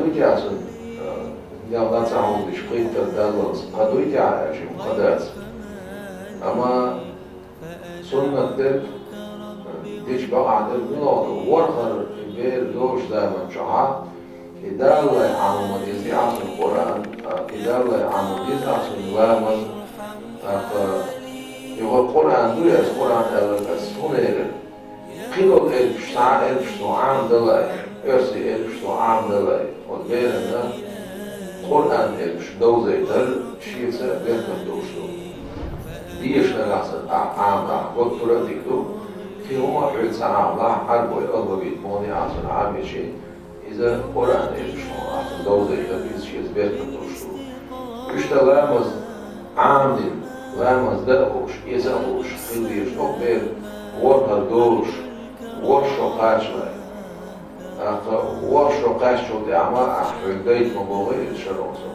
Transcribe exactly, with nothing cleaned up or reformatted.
Дуй тӀехь цунна, э, дегӀ дӀа ца хьулдича, кхийттар даллалц, кхы дуй тӀехь аьлча, кхы дац. Амма суннат дерг, э, дича бакъахь дерг мила ду, ворхӀар и бер долчу заман чохь, и Далла Ӏамо ма деза ахь цунна Къуръан, а, и Далла Ӏамо деза ахь цунна ламаз, тӀаккха, юха Къуръан ду, аса Къуръан аьлларг аса хӀун элира? Кхин долу элпаш, цхьа а элпаш цо Ӏамадалахь, оьрсийн элпаш цо Ӏамадалахь, оцу берана Къуръан элпаш довзийтар шеца беркат долуш ду. Дешнарг ахь санна ахь Ӏамадахь, гуттар а дика ду, кхин хӀума а хьоьца Ӏамадахь, Ӏарбой алфавит муха ахь цунна Ӏамийча, иза Къуръан элпаш муха ахь цунна довзийтар, иза шеца беркат долуш ду. Иштта ламаз Ӏамадина, ламаз дан а хууш, эца а хууш хила дезаш, хӀокху бер ворхӀар долуш, ворхӀ шо кхаччале. ТӀаккха ворхӀ шо кхаьччул тӀаьхьа ма ахь хьоьга дайта ма боху иза шарӀо цо.